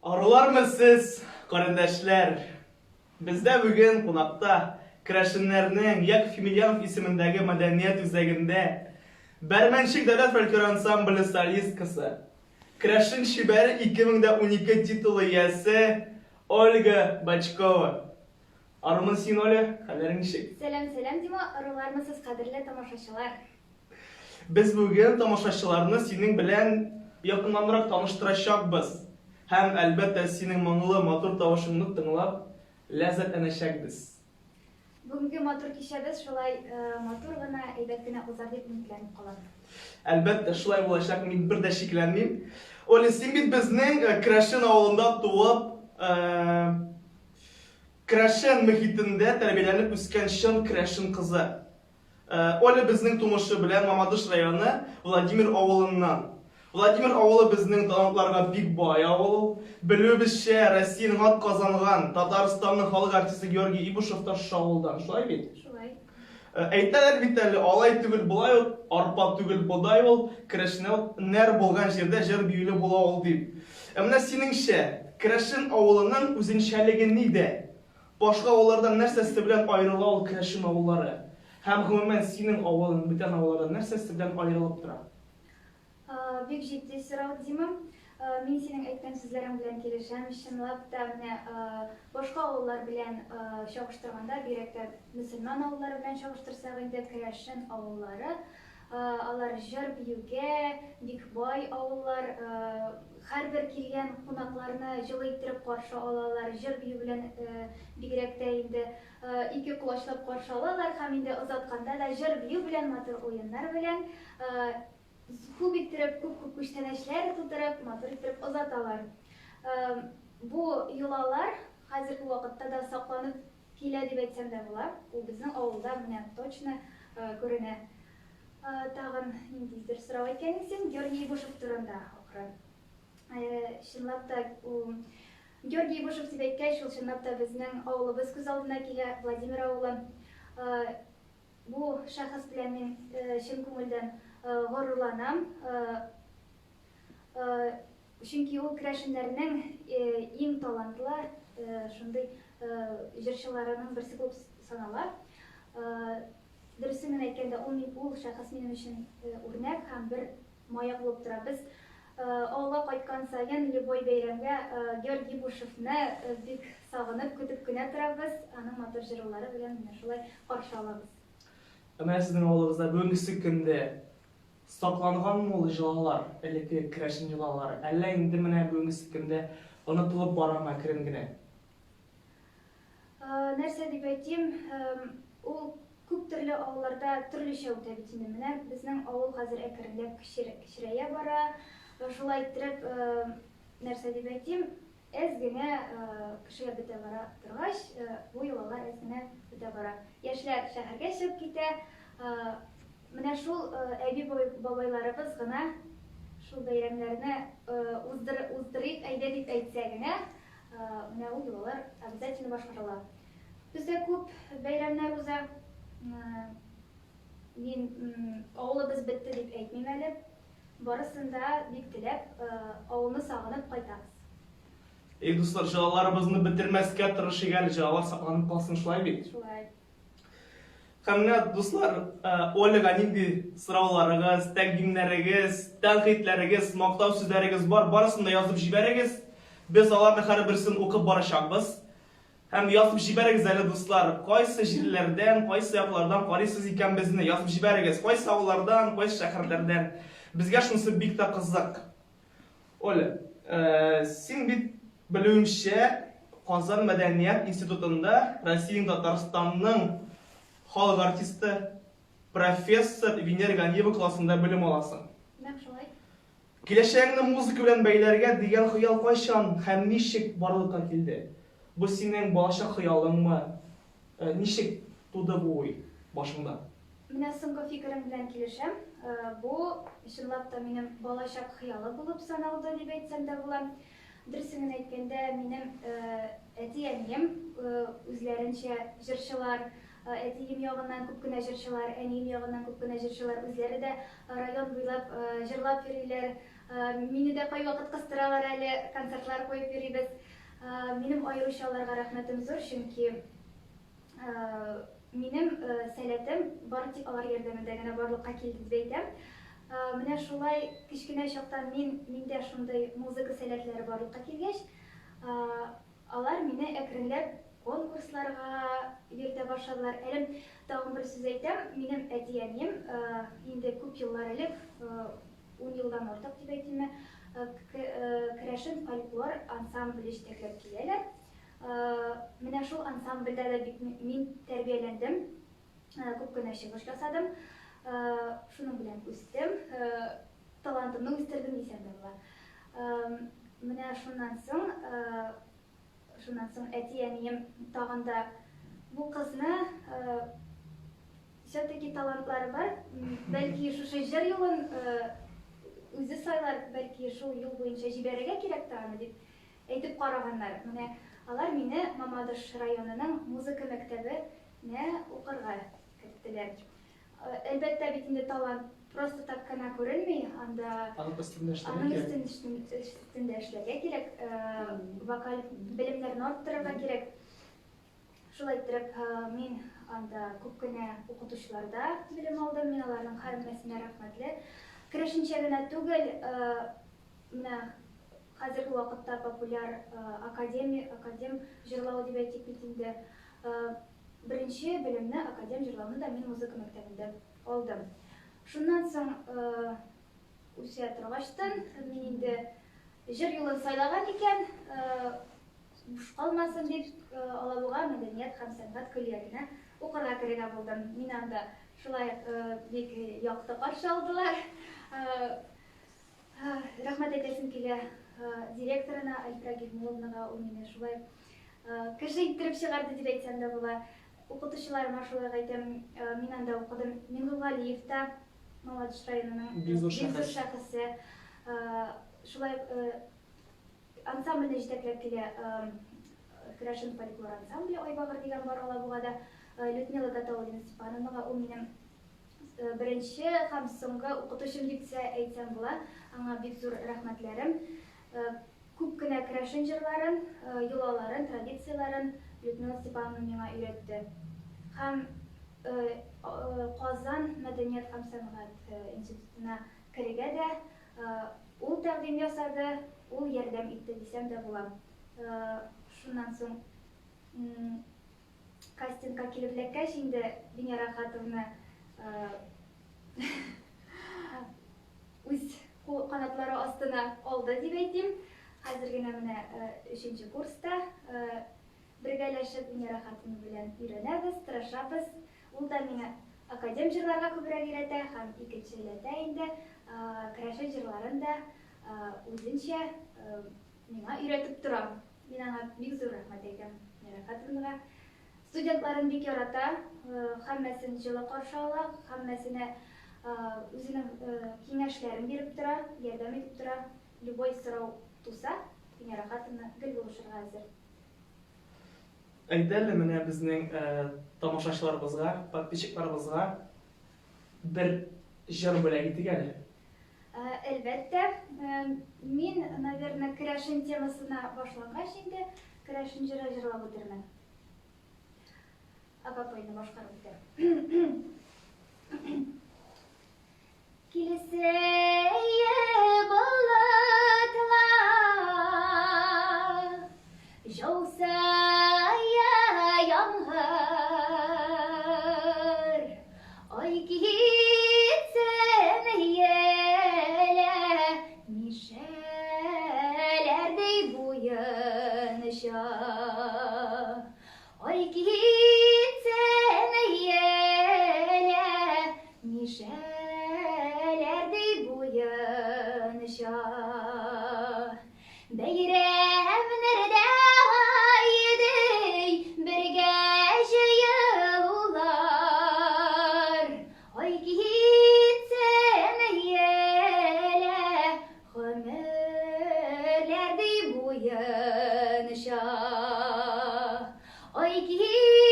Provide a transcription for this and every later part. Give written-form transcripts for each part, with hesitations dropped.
Арулармы сез, карендәшләр? Бездә бүген кунакта керәшеннәрнең Яков Емельянов исемендәге мәдәният үзәгендә Бәрмәнчек дәүләт фольклор ансамбле солисткасы, Керәшен чибәре 2012 титулы иясе Ольга Бочкова. Арумын син, Оля, хәлләрең ничек? Сәлам, сәлам, Дима, арулармы сез, кадерле тамашачылар? Без бүген тамашачыларны синең белән якыннанрак таныштырачакбыз һәм, әлбәттә, синең моңлы, матур тавышыңны тыңлап ләззәтләнәчәкбез. Бүгенге матур кичәбез шулай матур гына, әйбәт кенә узар дип өметләнеп калам. Әлбәттә, шулай булачак, мин бер дә шикләнмим. Оля, син бит безнең Керәшен авылында туып, керәшен мөхитендә тәрбияләнеп үскән чын керәшен кызы. Оля безнең тумышы белән Мамадыш районы Владимир авылыннан. Владимир авылы безнең талантларга бик бай авыл ул. Белүебезчә, Россиянең атказанган, Татарстанның халык артисты Георгий Ибушев та шушы авылдан, шулай бит? Шулай. Әйтәләр бит әле, алай түгел, болай ул, арпа түгел, бодай ул, керәшеннәр булган җирдә җыр-биюле була ул дип. Ә менә синеңчә, керәшен авылының үзенчәлеге нидә? Башка авыллардан нәрсәсе белән аерыла ул керәшен авыллары? Һәм, гомумән, синең авылың бүтән авыллардан нәрсәсе белән аерылып тора? Бик җитди сорау, Дима. Мин синең әйткән сүзләрең белән килешәм. Чынлап та, менә башка авыллар белән чагыштырганда, бигрәк тә мөселман авыллары белән чагыштырсак инде, керәшен авыллары, алар җыр-биюгә бик бай авыллар. Һәрбер килгән кунакларны җылы иттереп каршы алалар, җыр-бию белән бигрәк тә инде ике колачлап каршы алалар һәм инде озатканда да җыр-бию белән, матур уеннар белән, күп иттереп, күп-күп күчтәнәчләр тутырып, матур иттереп озаталар. Бу йолалар хәзерге вакытта да сакланып килә дип әйтсәм дә була. Ул безнең авылда менә точно күренә. Тагын ниндидер сорау әйткән идең син, Георгий Ибушев турында, ахры. Чынлап та, ул Георгий Ибушев дип әйткәч, ул чынлап та безнең авылыбыз күз алдына килә, Владимир авылы. Бу шәхес белән мин чын күңелдән горурланам. Чөнки ул керәшеннәрнең иң талантлы шундый җырчыларының берсе булып санала. Дөресен генә әйткәндә, ул мин, ул шәхес минем өчен үрнәк һәм бер маяк булып тора. Без авылга кайткан саен любой бәйрәмгә Георгий Ибушевны бик сагынып, көтеп кенә торабыз, аның матур җырулары белән менә шулай каршы алабыз. Ә менә сезнең авылыгызда бүгенгесе көндә сакланганмы ул җолалар, элекке керәшен йолалары, әллә инде менә бүгенгесе көндә онытылып барамы әкрен генә? Нәрсә дип әйтим, ул күп төрле авылларда төрлечә үтә бит инде. Менә безнең авыл хәзер әкренләп кечерәя бара. Шулай иттереп, нәрсә дип әйтим, әз генә кешеләр бетә бара торгач, бу йолалар әз генә бетә бара. Яшьләр шәһәргә чыгып китә. Менә шул әби-бабайларыбыз гына шул бәйрәмнәрне уздырыйк әйдә дип әйтсә генә, Менә ул йолалар обязательно башкарыла. Бездә күп бәйрәмнәр уза. Мин авылыбыз бетте дип әйтмим әле. Барысын да бик теләп, авылны сагынып кайтабыз. Эй, дуслар, җылаларыбызны бетермәскә тырышыйк әле, җылалар сакланып калсын, шулай бит? Шулай. Һәм менә, дуслар, Оляга нинди сорауларыгыз, тәкъдимнәрегез, тәнкыйтьләрегез, мактау сүзләрегез бар, барысын да язып җибәрегез. Без аларны һәрберсен укып барачакбыз. Һәм язып җибәрегез әле, дуслар, кайсы җирләрдән, кайсы яклардан карыйсыз икән безне, язып җибәрегез, кайсы авыллардан, кайсы шәһәрләрдән. Безгә шунысы бик тә кызык. Оля, син бит, белүемчә, Казан мәдәният институтында Россиянең Татарстанның халык артисты, профессор Венера Ганиева классында белем аласың. Нәкъ шулай. Киләчәгеңне музыка белән бәйләргә дигән хыял кайчан һәм ничек барлыкка килде? Бу синең балачак хыялыңмы? Ничек туды бу уй башыңда? Менә соңгы фикерең белән килешәм. Бу, чынлап та, минем балачак хыялы булып саналды дип әйтсәм дә була. Дөресен генә әйткәндә, минем әти-әнием үзләренчә җырчылар. Әтием ягыннан күп кенә җырчылар, әнием ягыннан күп кенә җырчылар. Үзләре дә район буйлап җырлап йөриләр. Мине дә кайвакыт кыстыралар әле, концертлар куеп йөрибез. Минем аеруча аларга рәхмәтем зур, чөнки минем сәләтем бары тик алар ярдәмендә генә барлыкка килде дип әйтәм. Менә шулай кечкенә чактан мин миндә шундый музыка сәләтләре барлыкка килгәч, алар мине әкренләп конкурсларга йөртә башладылар. Әле тагын бер сүз әйтәм, минем әти-әнием инде күп еллар элек, ун елдан артык дип әйтимме, керәшен фольклор ансамбле җитәкләп киләләр. Менә шул ансамбльдә дә бик мин тәрбияләндем, күп кенә чыгыш ясадым. Шуның белән үстем, талантымны үстердем дисәм дә була. Менә шуннан соң, шуннан соң әти-әнием тагын да бу кызны все-таки талантлары бар, бәлки шушы җыр юлын үзе сайлар, бәлки шул юл буенча җибәрергә кирәк тә аны дип әйтеп караганнар. Менә алар мине Мамадыш районының музыка мәктәбенә укырга керттеләр. Әлбәттә бит инде талант просто так кына күренми, анда аның өстендә эшләргә аның өстендә эшләргә кирәк, вокаль белемнәрне арттырырга кирәк. Шулай иттереп, мин анда күп кенә укытучыларда белем алдым, мин аларның һәммәсенә рәхмәтле. Керәшенчә генә түгел, менә хәзерге вакытта популяр академи, академ җырлау дип әйтик бит инде. Беренче белемне академ җырлауны да мин музыка мәктәбендә алдым. Шуннан соң үсә торгачтын мин инде җыр юлын сайлаган икән, буш калмасын дип Алабуга мәдәният һәм сәнгать көллиятенә укырга керергә булдым. Мине анда шулай ук бик якты каршы алдылар. Рәхмәт әйтәсем килә директорына Альфира Гильмулловнага, ул мине шулай кеше иттереп чыгарды дип әйтсәм дә була. Укытучыларыма шулай ук әйтәм, мин анда укыдым. Миңлегалиев та Мамадыш районының бик зур шәхесе. Шулай ук ансамбльне җитәкләп килә Керәшен фольклор ансамбле Айбагыр дигән бар Алабугада. Людмила Гатауллина Степановнага, ул минем беренче һәм соңгы укытучым дип тә әйтсәм була. Аңа бик зур рәхмәтләрем. Күп кенә керәшен җырларын, йолаларын, традицияләрен Людмила Степановна миңа өйрәтте. Һәм Казан мәдәният һәм сәнгать институтына керергә дә ул тәкъдим ясады, ул ярдәм итте дисәм дә була. Шуннан соң Кастингка килеп эләккәч инде Венера Хатовна үз канатлары астына алды дип әйтим. Хәзер генә менә өченче курста бергәләшеп Венера Хатовна белән өйрәнәбез, тырышабыз. Ул да мине академ җырларга күбрәк өйрәтә һәм икенчеләтә инде керәшен җырларын да үзенчә миңа өйрәтеп тора. Мин аңа бик зур рәхмәт әйтәм, Венера Хатыновнага. Студентларын бик ярата, һәммәсен җылы каршы ала, һәммәсенә үзенең киңәшләрен биреп тора, ярдәм итеп тора. Любой сорау туса, Венера Хатыновна гел булышырга әзер. Әйдә әле менә безнең тамашачыларыбызга, подписчикларыбызга бер җыр бүләк итик әле. Әлбәттә, мин, наверное, керәшен темасына башлангач инде, керәшен җыры җырлап үтермен. Апапайны башкарып үтәм. Килсәе болытлар, Яусая яңгыр. Ай китсен елә, Мишәләрдәй буенча. Ай китсен елә, Мишәләрдәй буенча. Бәйрәмнәрдә айдый бергә җыелулар. Ай китсен елә, гомерләрдәй буенча. Ай китсен.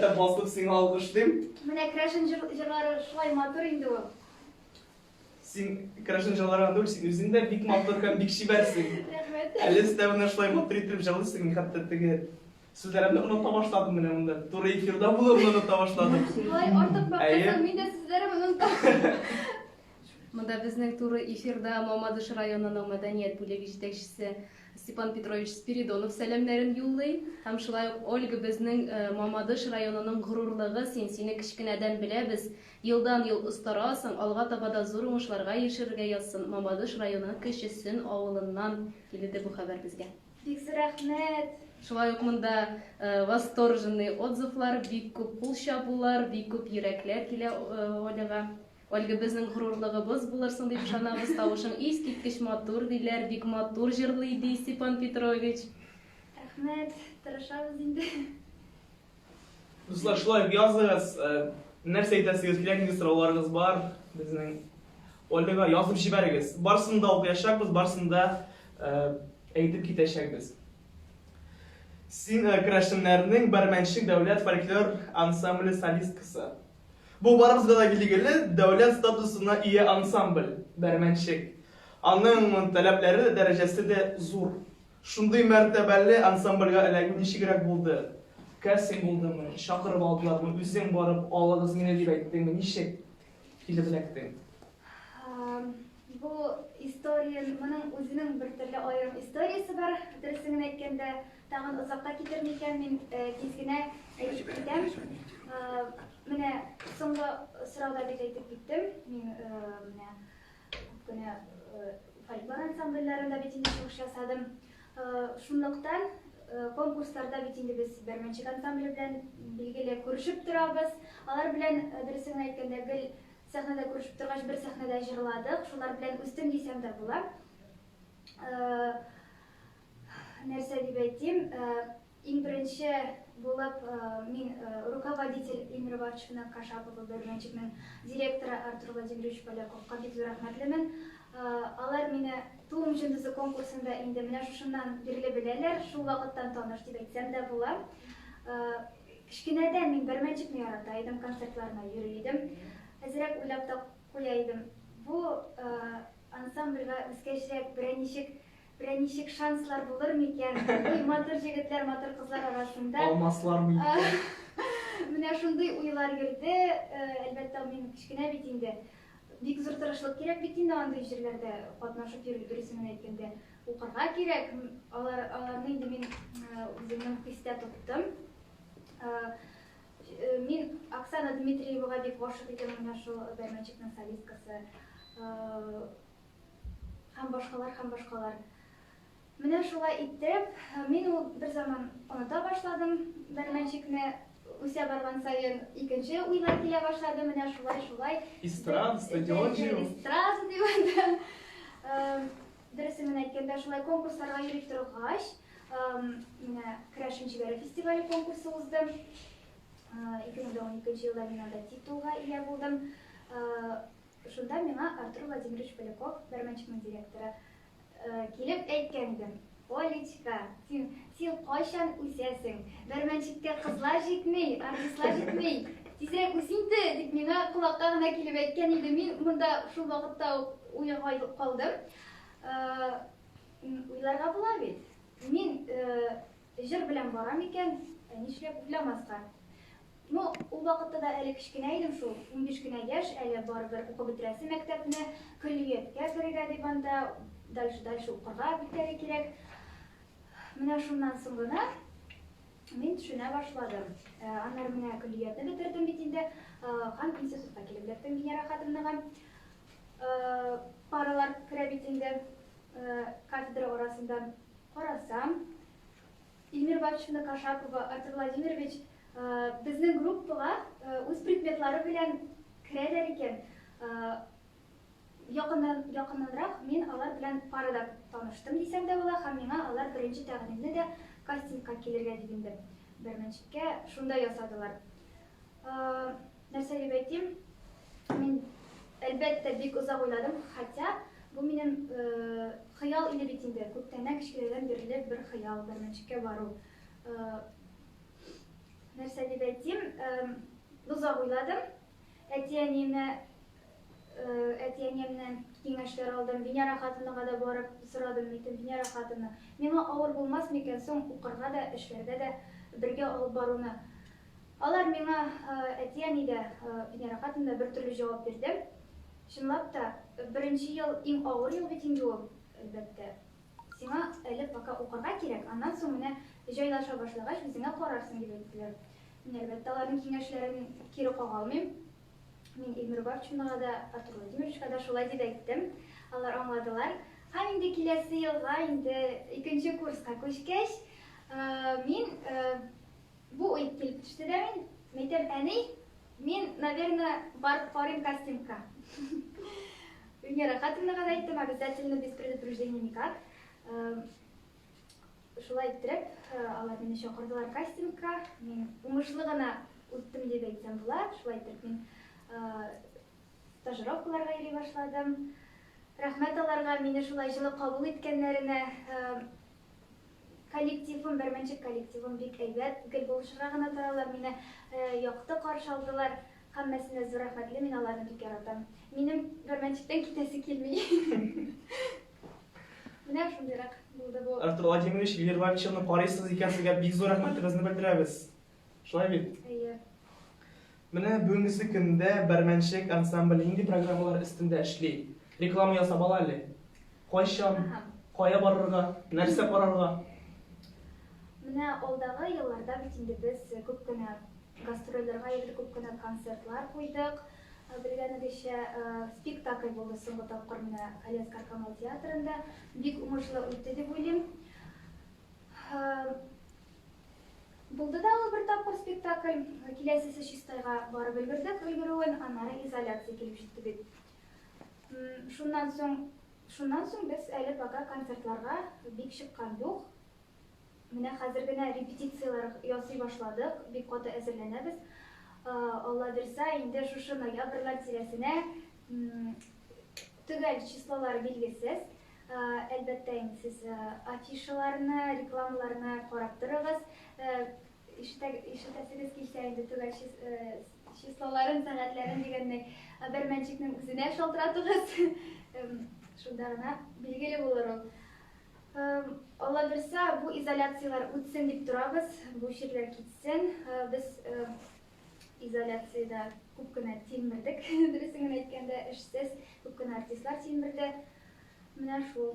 хәтта басып сиңа алкышлыйм. Менә керәшен җырлары шулай матур инде ул. Син керәшен җырлары гына түгел, син үзең дә бик матур һәм бик чибәрсең. Рәхмәт. Әле өстәвенә шулай матур итеп җырлыйсың, мин хәтта теге сүзләремне оныта башладым менә монда. Туры эфирда булуымны оныта башладым. Шулай артык мактасаң, мин дә сүзләремне онытам. Монда безнең туры эфирда Мамадыш районының мәдәният бүлеге җитәкчесе Степан Петрович Спиридонов сәламнәрен юллый. Һәм шулай ук Ольга безнең Мамадыш районының горурлыгы син, сине кечкенәдән беләбез, Елдан-ел остарасың, алга таба да зур уңышларга ирешергә язсын, Мамадыш районы Кече Сөн авылыннан килде бу хәбәр безгә. Бик зур рәхмәт! Шулай ук монда восторженный отзывлар, бик күп кул чабулар, бик күп йөрәкләр килә Оляга. Ольга, безнең горурлыгыбыз булырсың дип ышанабыз, тавышың искиткеч матур, диләр, бик матур җырлый, ди Степан Петрович. Рәхмәт, тырышабыз инде. Дуслар, шулай ук языгыз, нәрсә әйтәсегез килә, нинди сорауларыгыз бар безнең Ольгага язып җибәрегез. Барысын да укыячакбыз, барысын да әйтеп китәчәкбез. Син керәшеннәрнең Бәрмәнчек дәүләт фольклор ансамбле солисткасы. Бу барыбызга да билгеле дәүләт статусына ия ансамбль Бәрмәнчек. Аның таләпләре дәрәҗәсе дә зур. Шундый мәртәбәле ансамбльгә эләгү ничегрәк булды? Кастинг булдымы, чакырып алдылармы, үзең барып алыгыз мине дип әйттеңме, ничек килеп эләктең? Бу история, моның үзенең бер төрле аерым историясе бар, дөресен генә әйткәндә, тагын озакка китер микән, мин тиз генә әйтеп китәм. Менә соңгы сорауда бит әйтеп киттем, мин менә Күп кенә фольклор ансамбльләрендә бит инде чыгыш ясадым. Шунлыктан конкурсларда бит инде без Бәрмәнчек ансамбле белән билгеле күрешеп торабыз. Алар белән, дөресен генә әйткәндә, гел сәхнәдә күрешеп торгач, бер сәхнәдә җырладык. Шулар белән үстем дисәм дә була. Нәрсә дип әйтим? Иң беренче булып мин руководитель Эльмира Вахтишевна Кашапова, Бәрмәнчекнең директоры Артур Владимирович Поляковка бик зур рәхмәтлемен. Алар мине Туым җондызы конкурсында инде менә шушыннан бирле беләләр, шул вакыттан таныш дип әйтсәм дә була. Кечкенәдән мин Бәрмәнчекне ярата идем, концертларына йөри идем. Әзрәк уйлап та куя идем. Бу ансамбльгә үскәчрәк берәр ничек Берәр ничек шанслар булыр микән? Ой, матур җегетләр, матур кызлар арасында. Алмаслар микән? Менә шундый уйлар йөрде. Әлбәттә, мин кечкенә бит инде. Бик зур тырышлык кирәк бит инде андый җирләрдә катнашып йөрү, дөресен генә әйткәндә. Укырга кирәк. Алар, аларны инде мин үземнең хистә тоттым. Мин Оксана Дмитриевага бик гашык идем, менә шул Бәрмәнчекнең солисткасы. Һәм башкалар, һәм башкалар. Менә шулай итеп, мин ул бер заман оныта башладым Бәрмәнчекне. Үсә барган саен икенче уйлар килә башлады. Менә шулай, шулай. Эстрада, стадион җыю. Эстрада дип анда. Дөресен генә әйткәндә, шулай конкурсларга йөри торгач, менә Керәшен чибәре фестивале конкурсы узды. 2012 елда мин анда титулга ия булдым. Шунда миңа Артур Владимирович Поляков, Бәрмәнчекнең директоры, килеп әйткән иде. Олечка, син, син кайчан үсәсең? Бәрмәнчеккә кызлар җитми, артистлар җитми. Тизрәк үс инде, дип миңа колакка гына килеп әйткән иде. Мин монда шул вакытта ук уйга калдым. Уйларга була бит. Мин җыр белән барам икән, ә нишләп уйламаска? Ну, ул вакытта да әле кечкенә идем шул, 15 кенә яшь, әле барыбер укып бетерәсе мәктәпне, көллияткә керергә дип анда, дальше, дальше укырга бит әле кирәк. Менә шуннан соң гына мин төшенә башладым. Э, аннары менә көллиятне бетердем бит инде, э, һәм институтка килеп эләктем Венера Хатымнага. Э, паралар керә бит инде кафедра арасында. Карасам, Ильмира Бабичевна Кашапова, Артур Владимирович безнең группага үз предметлары белән керәләр икән. Якыннан, якыннанрак мин алар белән парада таныштым дисәм дә була һәм миңа алар беренче тәкъдимне дә кастингка килергә дип инде Бәрмәнчеккә шунда ясадылар. Нәрсә дип әйтим, мин, әлбәттә, бик озак уйладым, хотя бу минем хыял иде бит инде, күптәннән, кечкенәдән бирле бер хыял, Бәрмәнчеккә бару. Нәрсә дип әйтим, озак уйладым. Әти-әниемне әти-әниемнән киңәшләр алдым. Венера хатынга да барып сорадым, әйттем, Венера хатыны, миңа авыр булмас микән соң укырга да, эшләргә дә бергә алып баруны? Алар миңа, әти-әни дә, Венера хатын да бер төрле җавап бирде. Чынлап та, беренче ел иң авыр ел бит инде ул, әлбәттә. Сиңа әле пока укырга кирәк, аннан соң менә җайлаша башлагач, үзеңә карарсың, дип әйттеләр. Мин, әлбәттә, аларның киңәшләрен кире кага алмыйм. Мин Илмир Барчинага да, Артур Владимировичка да шулай дип әйттем. Алар аңладылар. Һәм инде киләсе елга, инде икенче курска күчкәч, мин бу уй килеп төште дә мин, әйтәм, әни, мин, наверное, барып карыйм кастингка. Венера Хатымнага да әйттем, обязательно без предупреждения никак. Шулай иттереп, алар мине чакырдылар кастингка. Мин уңышлы гына үттем дип әйтсәм була. Шулай иттереп мин стажировкаларга йөри башладым. Рәхмәт аларга мине шулай җылы кабул иткәннәренә. Коллективым, Бәрмәнчек коллективым бик әйбәт, гел булышырга гына торалар, мине якты каршы алдылар. Һәммәсенә зур рәхмәтле, мин аларны бик яратам. Минем Бәрмәнчектән китәсе килми. Менә шундыйрак булды бу. Артур Владимирович, Эльвира Владимировичны карыйсыз икән, сезгә бик зур рәхмәтебезне белдерәбез. Шулай бит? Әйе. Менә бүгенгесе көндә Бәрмәнчек ансамбле нинди программалар өстендә эшли? Реклама ясап ал әле. Кайчан, кая барырга, нәрсә карарга? Менә алдагы елларда бит инде без күп кенә гастрольләргә йөрдек, күп кенә концертлар куйдык. Белгәнегезчә, спектакль булды соңгы тапкыр менә Галиәсгар Камал театрында. Бик уңышлы үтте дип уйлыйм. Булды да ул бер тапкыр спектакль. Киләсесе Чистайга барып өлгердек өлгерүен, аннары изоляция килеп җитте бит. Шуннан соң, шуннан соң без әле пока концертларга бик чыккан юк. Менә хәзер генә репетицияләр ясый башладык, бик каты әзерләнәбез. Алла бирса, инде шушы ноябрьләр тирәсенә төгәл числолар билгесез. Әлбәттә инде сез афишаларны, рекламаларны карап торыгыз. Ишетәсегез килсә инде төгәл числоларын, сәгатьләрен дигәндәй, Бәрмәнчекнең үзенә шалтыратыгыз. Шунда гына билгеле булыр ул. Алла бирсә, бу изоляцияләр үтсен дип торабыз, бу чирләр китсен. Без изоляциядә күп кенә тилмердек, дөресен генә әйткәндә, эшсез күп кенә артистлар тилмерде. Менә шул.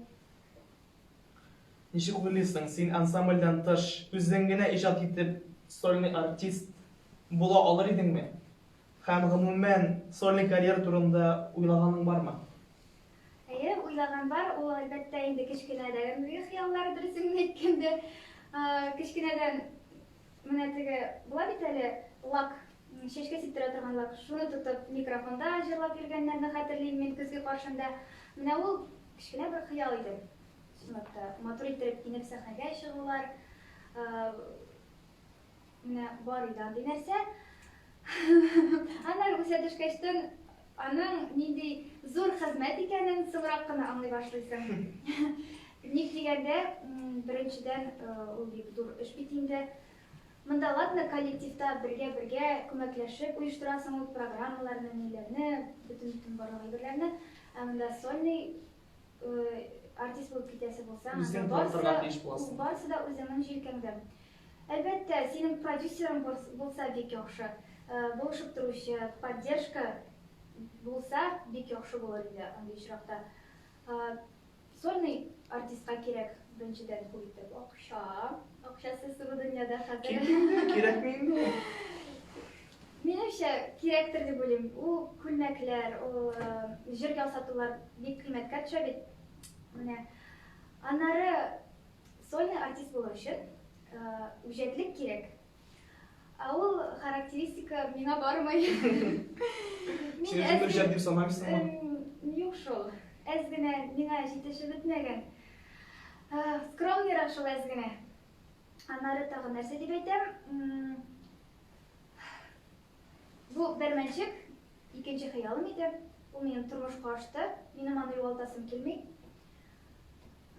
Ничек уйлыйсың, син ансамбльдән тыш үзең генә иҗат итеп сольный артист була алыр идеңме? Һәм гомумән сольный карьера турында уйлаганың бармы? Әйе, уйлаган бар. Ул, әлбәттә, инде кечкенәдән хыяллар, дөресен генә әйткәндә. Кечкенәдән Менә теге була бит әле лак, чәчкә сиптерә торган лак. Шуны тотып микрофонда җырлап йөргәннәрне хәтерлим мин көзге каршында. Менә ул кечкенә бер хыял иде. Чынлап та, матур иттереп киенеп сәхнәгә чыгулар. Менә бар иде андый нәрсә. Аннары үсә төшкәчтен аның нинди зур хезмәт икәнен соңрак кына аңлый башлыйсың. Ник дигәндә, беренчедән, ул бик зур эш бит инде. Монда, ладно, коллективта бергә-бергә күмәкләшеп оештырасың ул программаларны, ниләрне, бөтен-бөтен барлык әйберләрне. Ә монда сольный артист булып китәсе булсаң, Үзең тартырга тиеш буласың. Барысы да үзеңнең җилкәңдә. Әлбәттә, синең продюсерың булса бик яхшы. Булышып торучы, поддержка булса бик яхшы булыр иде андый очракта. Сольный артистка кирәк беренчедән күп итеп акча. Акчасыз бу дөньяда хәзер. Кирәкми инде ул. Минемчә, кирәктер дип уйлыйм. Ул күлмәкләр, ул җыр ясатулар бик кыйммәткә төшә бит. Менә. Аннары сольный артист булыр өчен үҗәтлек кирәк. Ә ул характеристика миңа бармый. Мин Син үзеңне үҗәт дип санамыйсыңмы? Юк шул. Әз генә миңа җитешеп бетмәгән. Скромныйрак шул әз генә. Аннары тагын нәрсә дип әйтәм? Бу бәрмәнчек икенче хыялым иде. Ул минем тормышка ашты. Минем аны югалтасым килми.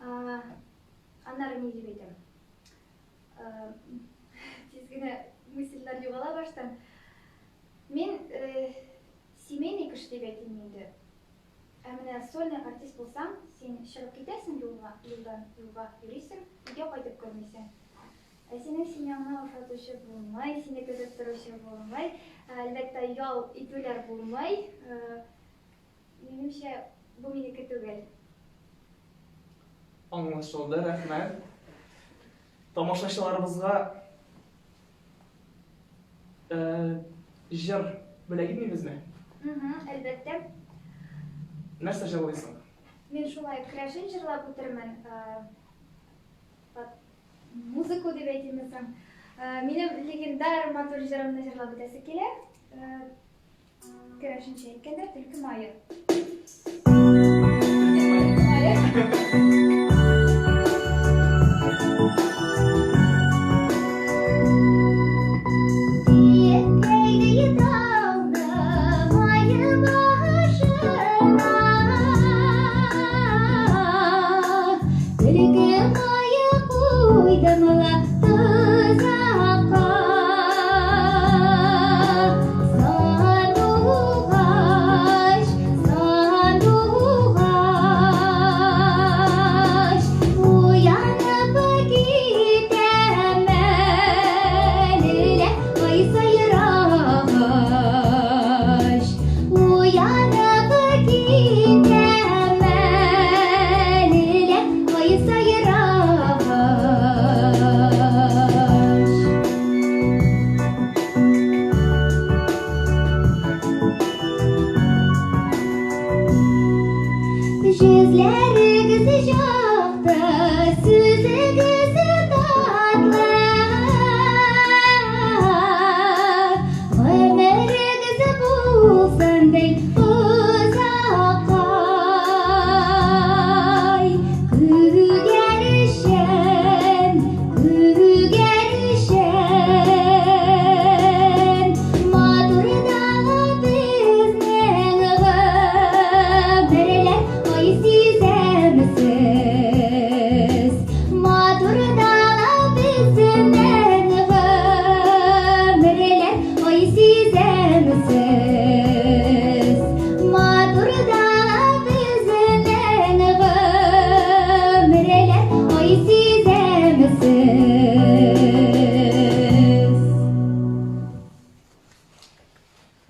Аннары ни дип әйтәм? Тиз генә. Мысльләр югала баштан. Мин семейный кеше дип әйтим инде. Ә менә сольный артист булсаң, син чыгып китәсең юлга, юлдан юлга йөрисең, өйгә кайтып кермисең. Ә синең семьяңны ашатучы булмый, сине көтеп торучы булмый, әлбәттә, ял итүләр булмый. Минемчә, бу минеке түгел. Аңлашылды, рәхмәт. Тамашачыларыбызга җыр бүләк итмибезме? Әлбәттә. Нәрсә җырлыйсың? Мин шулай керәшен җырлап үтермен. Музыку дип әйтимме соң? Минем легендар матур җырымны җырлап үтәсе килә. Керәшенчә әйткәндә, төлке мае.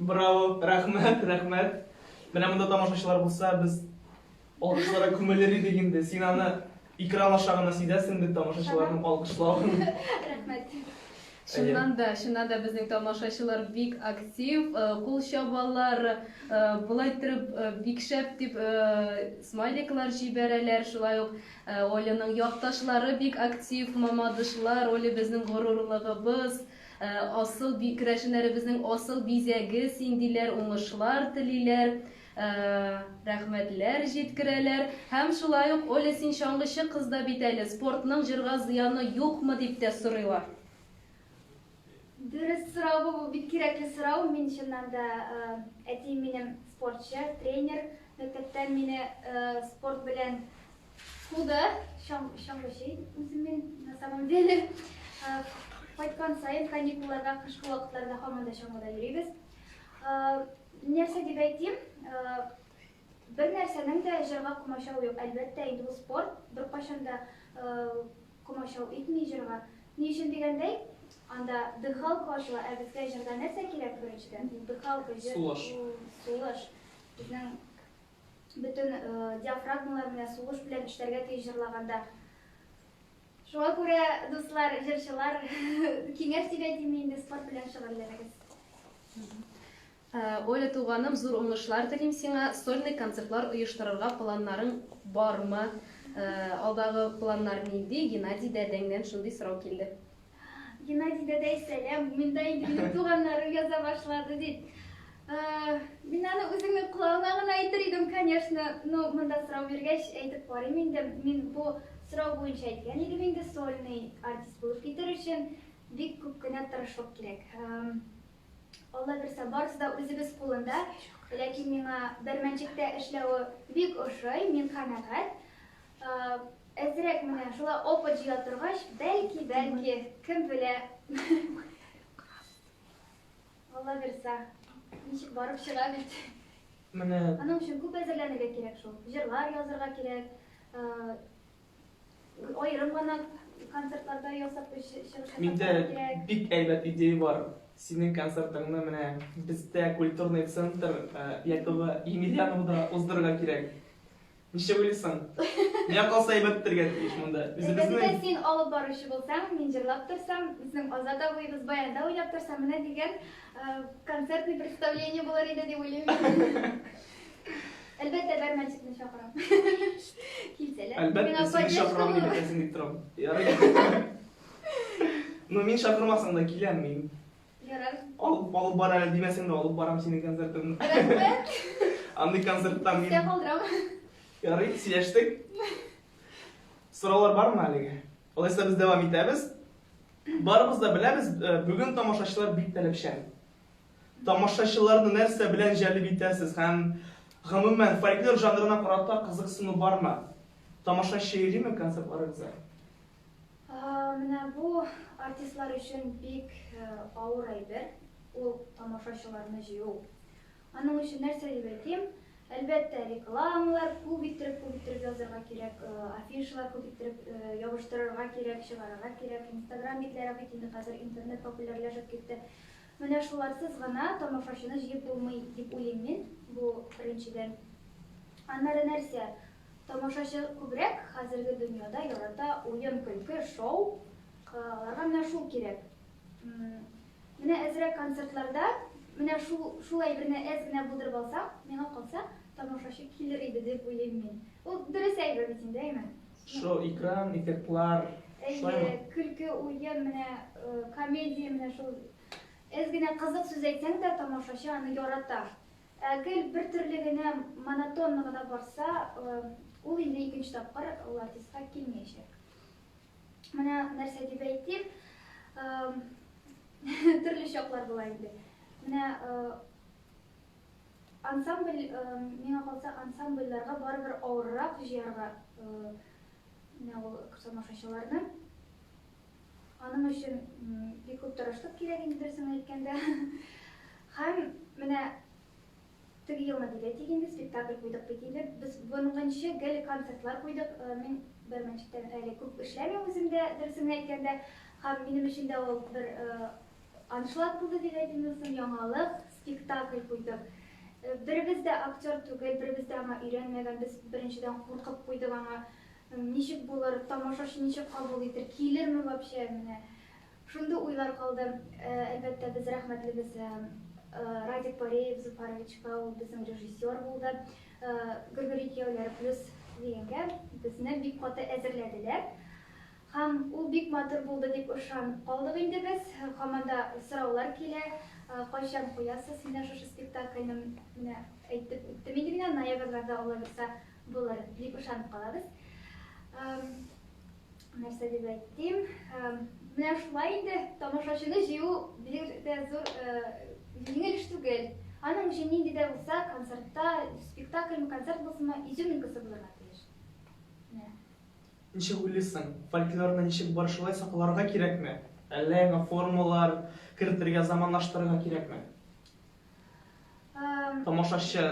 Браво, рәхмәт, рәхмәт. Менә монда тамашачылар булса, без алкышларга күмелер идек инде. Син аны экран аша гына сизәсең бит тамашачыларның алкышлавын. Рәхмәт. Чыннан да, чыннан да безнең тамашачылар бик актив, кул чабалар, болай иттереп бик шәп дип смайликлар җибәрәләр. Шулай ук Оляның якташлары бик актив, мамадышлар, Оля безнең горурлыгыбыз. Асыл керәшеннәребезнең асыл бизәге син, диләр, уңышлар телиләр, рәхмәтләр җиткерәләр. Һәм шулай ук, Оля, син чаңгычы кыз да бит әле, спортның җырга зыяны юкмы, дип тә сорыйлар. Дөрес сорау бу, бу бик кирәкле сорау. Мин чыннан да, әтием минем спортчы, тренер. Мәктәптән мине спорт белән Куды, чаңгычы үзем мин, на самом деле. Кайткан саен каникулларда, кышкы вакытларда һаман да чаңгыда йөрибез. Нәрсә дип әйтим, бер нәрсәнең дә җырга комачау юк. Әлбәттә, инде ул спорт беркайчан да комачау итми җырга. Ни өчен дигәндәй, анда дыхалка ачыла, ә безгә җырда нәрсә кирәк беренчедән? Дыхалка, җыр, Сулыш. Сулыш. Безнең Бөтен диафрагмалар менә сулыш белән эшләргә тиеш җырлаганда. Шуңа күрә, дуслар, җырчылар, киңәш дип әйтим инде, спорт белән шөгыльләнегез. Оля туганым, зур уңышлар телим сиңа. Сольный концертлар оештырырга планнарың бармы? Алдагы планнар нинди? Геннадий дәдәңнән шундый сорау килде. Геннадий дәдәй, сәлам. Монда инде минем туганнарым яза башлады дип. Мин аны үзеңнең колагыңа гына әйтер идем, конечно. Но монда сорау биргәч, әйтеп карыйм инде. Мин бу сорау буенча әйткән идем инде, сольный артист булып китер өчен бик күп кенә тырышлык кирәк. Алла бирсә, барысы да үзебез кулында. Ләкин миңа Бәрмәнчектә эшләве бик ошый, мин канәгать. Әзрәк менә шулай опыт җыя торгач, бәлки, бәлки, кем белә. Алла бирса, ничек барып чыга бит. Менә Аның өчен күп әзерләнергә кирәк шул. Җырлар язырга кирәк. Аерым гына концертларда ясап чыгыш ясап Миндә кирәк. бик әйбәт идея бар. Синең концертыңны менә бездә культурный центр Якова Емельяновда уздырырга кирәк. Ничек уйлыйсың? Миңа калса әйбәт үтәргә тиеш монда. Әйбәт Үзебезнең итә син алып баручы булсаң, мин җырлап торсам, безнең Азат абыебыз баянда уйнап торса, менә дигән концертный представление булыр иде дип уйлыйм мин. Әлбәттә, Бәрмәнчекне чакырам. Килсәләр. Әлбәттә, Миңа сине поддержка чакырам дип булыр. әйтәсең дип торам. Ярый. Ну, мин чакырмасаң да киләм мин. Ярар. Алып, алып бар әле димәсәң дә алып барам синең концертыңны. Рәхмәт. Андый концерттан мин. Истә калдырам. Ярый, сөйләштек. Сораулар бармы әлегә? Алайса без дәвам итәбез. Барыбыз да беләбез, э, бүген тамашачылар бик таләпчән. Тамашачыларны нәрсә белән җәлеп итәсез һәм гомумән фольклор жанрына карата кызыксыну бармы? Тамашачы йөриме концертларыгызга? Менә бу артистлар өчен бик авыр әйбер, ул тамашачыларны җыю. Аның өчен нәрсә дип әйтим? Әлбәттә, рекламалар күп иттереп, күп иттереп язырга кирәк, афишалар күп иттереп ябыштырырга кирәк, чыгарырга кирәк. Инстаграм битләре бит инде хәзер интернет популярләшеп китте. Менә шуларсыз гына тамашачыны җыеп булмый дип уйлыйм мин, бу беренчедән. Аннары нәрсә? Тамашачы күбрәк хәзерге дөньяда ярата уен-көлке, шоу, аларга менә шул кирәк. Менә әзрәк концертларда менә шул шул әйберне әз генә булдырып алсаң, миңа калса, тамашачы килер иде дип уйлыйм мин. Ул дөрес әйбер бит инде, әйме? Шоу, экран, эффектлар, шулаймы? Әйе, көлке, уен, менә комедия, менә шул әз генә кызык сүз әйтсәң дә, тамашачы аны ярата. Ә гел бер төрле генә, монотонно гына барса, ул инде икенче тапкыр ул артистка килмәячәк. Менә нәрсә дип әйтим, төрле чаклар була инде. Менә ансамбль, миңа калса, ансамбльләргә барыбер авыррак җыярга менә ул тамашачыларны. Аның өчен бик күп тырышлык кирәк инде, дөресен әйткәндә. Һәм менә теге елны дип әйтик инде, спектакль куйдык бит инде. Без моңынчы гел концертлар куйдык. Мин Бәрмәнчектән әле күп эшләмим үзем дә, дөресен әйткәндә. Һәм минем өчен дә ул бер аншлаг булды дип әйтим соң, яңалык, спектакль куйдык. Беребез дә актер түгел, беребез дә аңа өйрәнмәгән. Без беренчедән куркып куйдык аңа. Ничек булыр, тамашачы ничек кабул итер, килерме вообще, менә шундый уйлар калды. Әлбәттә, без рәхмәтлебез Радик Бареев Зуфаровичка, ул безнең режиссер булды. Гөргөри кияүләре плюс дигәнгә безне бик каты әзерләделәр. Һәм ул бик матур булды дип ышанып калдык инде без. Һаман да сораулар килә, кайчан куясыз менә шушы спектакльне, менә әйтеп үттем инде генә, ноябрьләрдә алла бирса. Булыр дип ышанып калабыз. Нәрсә дип әйтим? Менә шулай инде тамашачыны җыю бик тә зур җиңел эш түгел. Аның өчен нинди дә булса концертта, спектакльме, концерт булсынмы, изюминкасы булырга тиеш. Менә. Ничек уйлыйсың, фольклорны ничек бар шулай сакларга кирәкме? Әллә яңа формалар кертергә, заманлаштырырга кирәкме? Тамашачы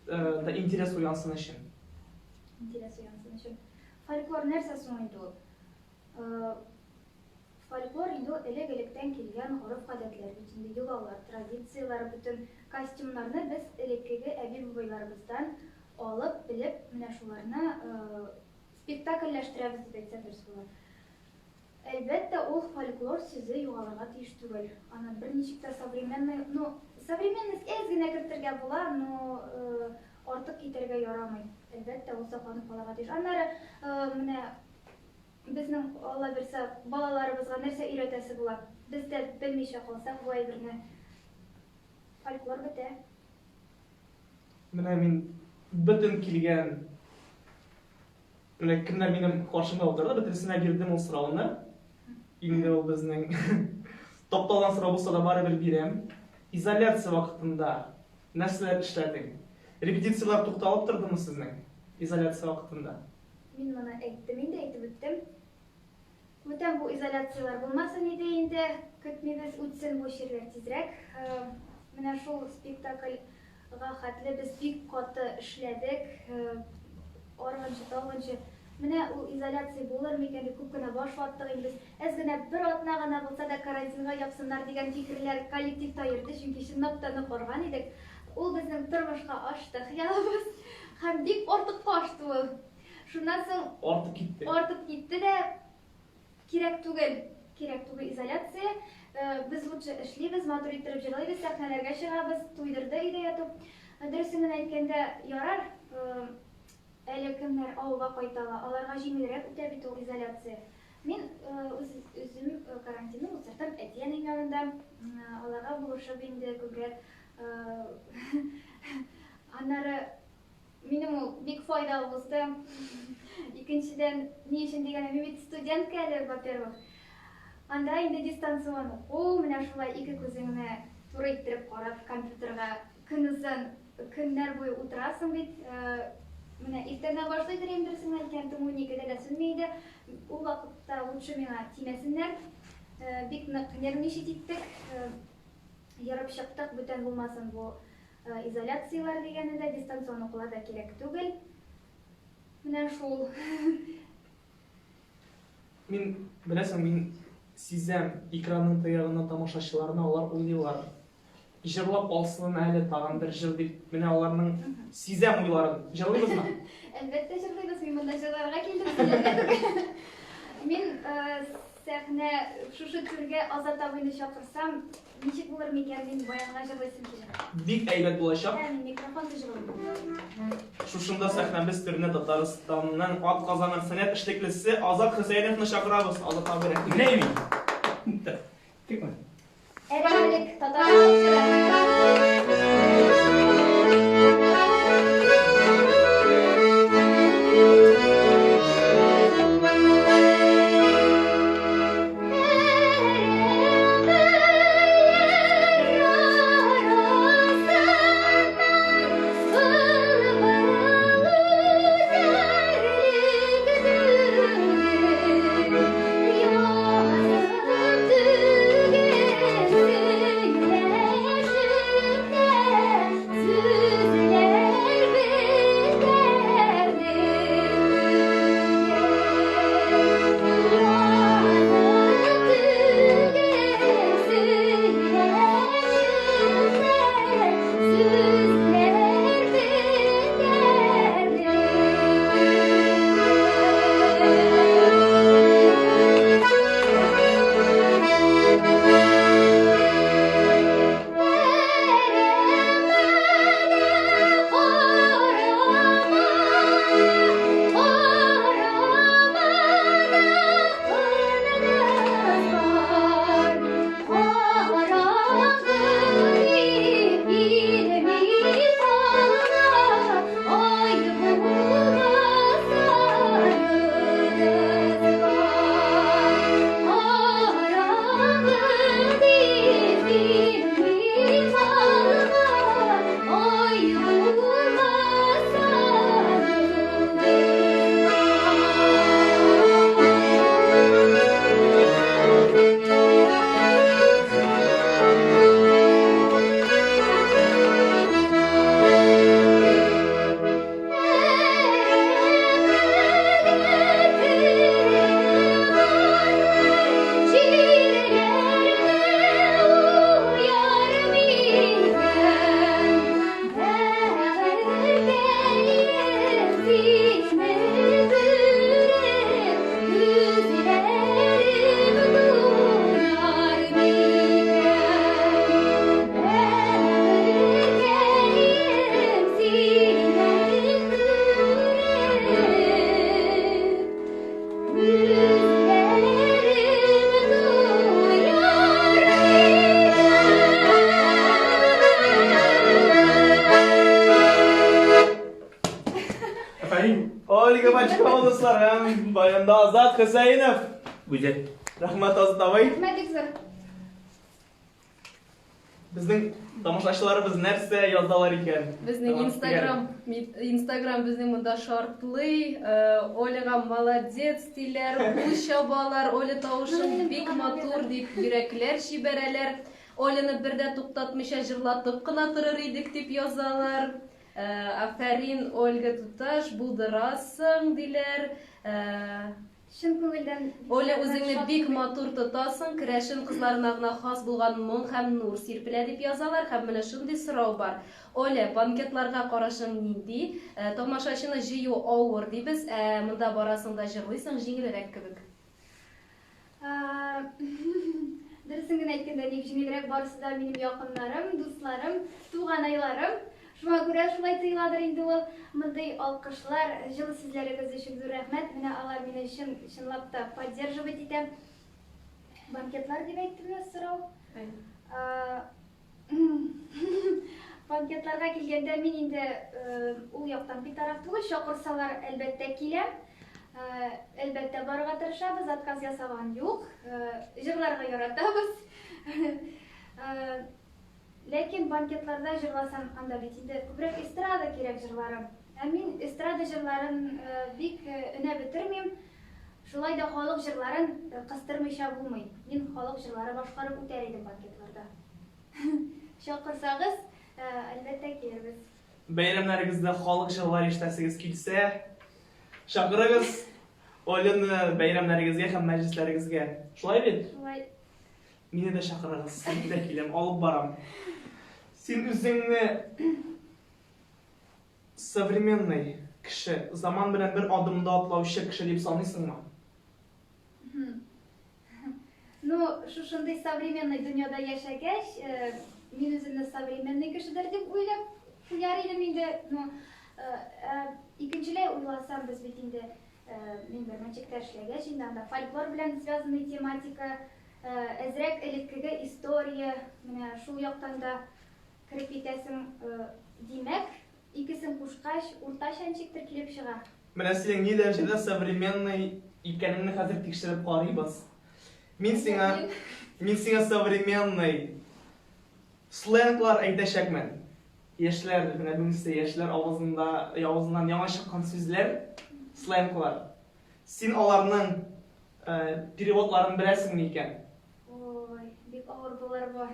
да интерес уянсын өчен. Интерес уянсын өчен. Фольклор нәрсә соң инде ул? Фольклор инде ул элек-электән килгән гореф-гадәтләр бит инде, йолалар, традицияләр, бөтен костюмнарны без элеккеге әби-бабайларыбыздан алып, белеп, менә шуларны спектакльләштерәбез дип әйтсәм дөрес булыр. Әлбәттә, ул фольклор сүзе югалырга тиеш түгел. Аны берничек тә современный, ну, современность әз генә кертергә була, но артык китәргә ярамый. Әлбәттә, ул сакланып калырга тиеш. Аннары, менә безнең, Алла бирсә, балаларыбызга нәрсә өйрәтәсе була? Без дә белмичә калсак бу әйберне, фольклор бетә. Менә мин бөтен килгән Менә кемнәр минем каршымда утырды, бөтенесенә бирдем ул сорауны. Инде ул безнең тапталган сорау булса да барыбер бирәм. Изоляция вакытында нәрсәләр эшләдең? Репетицияләр тукталып тордымы сезнең изоляция вакытында? Мин моны әйттем инде, әйтеп үттем. Бүтән бу изоляцияләр булмасын иде инде, көтмибез, үтсен бу чирләр тизрәк. Менә шул спектакльга хәтле без бик каты эшләдек, арыганчы, талганчы. Менә ул изоляция булыр микән дип күп кенә баш ваттык инде без. Әз генә бер атна гына булса да карантинга япсыннар дигән фикерләр коллективта йөрде, чөнки чынлап та нык арган идек. Ул безнең тормышка ашты хыялыбыз һәм бик артыкка ашты ул. Шуннан соң артып китте. Артып китте дә кирәк түгел, кирәк түгел изоляция. Э, без лучше эшлибез, матур иттереп җырлыйбыз, сәхнәләргә чыгабыз, туйдырды өйдә яту. Э, дөресен генә әйткәндә, ярар, э, әле кемнәр авылга кайта ала, аларга җиңелрәк үтә бит ул изоляция. Мин үз үзем карантинны уздырдым әти-әнием янында, аларга булышып инде күбрәк. Аннары Минем ул бик файдалы узды. Икенчедән, ни өчен дигәндә, мин бит студентка әле, во-первых. Анда инде дистанцион уку, менә шулай ике күзеңне туры иттереп карап компьютерга көнозын, көннәр буе утырасың бит. Э, менә иртәннән башлыйдыр инде дөресен әйткән, төнге уникедә дә сүнми иде. Ул вакытта лучше миңа тимәсеннәр. Э, бик нык нервничать иттек. Э, ерып чыктык, бүтән булмасын бу Изоляцияләр дигәне дә, дистанцион укулар да кирәк түгел. Менә шул. Мин, беләсең, мин сизәм, экранның теге ягыннан тамашачыларны алар уйлыйлар. Җырлап алсын әле тагын бер җыр дип, менә аларның сизәм уйларын. Җырлыйбызмы? Әлбәттә җырлыйбыз. Мин монда җырларга килдем, сөйләргә түгел. Мин сәхнә шушы түргә Азат абыйны чакырсам, Ничек булыр микән, мин баянга җырлыйсым килә. Бик әйбәт булачак. Ә, мин микрофон җырлыйм. Шушында сәхнәбез түренә Татарстанның атказанган сәнгать эшлеклесе Азат Хөсәеновны чакырабыз. Азат абый, рәхмәт. Менә мин. Тикме? Әрәмәлек татар халык җыры. Ольга Бочкова, дуслар, һәм баянда Азат Хөсәенов. Гүзәл. Рәхмәт, Азат абый. Рәхмәт, бик зур. Безнең тамашачыларыбыз нәрсә язалар икән? Безнең Инстаграм, Инстаграм безнең монда шартлый. Э, Оляга молодец диләр, кул чабалар, Оля тавышың бик матур дип йөрәкләр җибәрәләр. Оляны бер дә туктатмыйча җырлатып кына торыр идек дип язалар. Э, афәрин, Ольга туташ, булдырасың диләр. Э, Чын күңелдән Оля, үзеңне бик матур тотасың, керәшен кызларына гына хас булган моң һәм нур сирпелә дип язалар һәм менә шундый сорау бар. Оля, банкетларга карашың нинди? Э, тамашачыны җыю авыр дибез, ә монда барасың да җырлыйсың, җиңелрәк кебек. Дөресен генә әйткәндә, ник җиңелрәк, барысы да минем якыннарым, дусларым, туганайларым. Шуңа күрә шулай тоеладыр инде ул. Мондый алкышлар, җылы сүзләрегез өчен зур рәхмәт. Менә алар мине чын, чынлап та поддерживать итә. Банкетлар дип әйттеме сорау? Банкетларга килгәндә, мин инде ул яктан битараф түгел, чакырсалар, әлбәттә, киләм. Әлбәттә, барырга тырышабыз, отказ ясаган юк. Җырларга яратабыз. Ләкин банкетларда җырласам, анда бит инде күбрәк эстрада кирәк җырлары. Ә мин эстрада җырларын бик өнәп бетермим. Шулай да халык җырларын кыстырмыйча булмый. Мин халык җырлары башкарып үтәр идем банкетларда. Чакырсагыз, әлбәттә, килербез. Бәйрәмнәрегездә халык җырлары ишетәсегез килсә, чакырыгыз Оляны бәйрәмнәрегезгә һәм мәҗлесләрегезгә. Шулай бит? Шулай. Мине дә чакырыгыз, мин дә киләм, алып барам. Син үзеңне современный кеше, заман белән бер адымда атлаучы кеше дип саныйсыңмы? Ну, шушындый современный дөньяда яшәгәч, э, мин үземне современный кешедер дип уйлап куяр идем инде. Ну, э, э, икенчеләй уйласам, без бит инде мин бер мәчеттә эшләгәч, инде анда фольклор белән связанный тематика, әзрәк элеккеге история, менә шул яктан да кереп китәсең. Димәк, икесен кушкач, уртача ничектер килеп чыга. Менә синең ни дәрәҗәдә современный икәнеңне хәзер тикшереп карыйбыз. Мин сиңа, мин сиңа современный сленглар әйтәчәкмен. Яшьләр, менә бүгенге яшьләр авызында, авызыннан яңа чыккан сүзләр, сленглар. Син аларның переводларын беләсеңме икән? Ой, бик авыр булыр бу.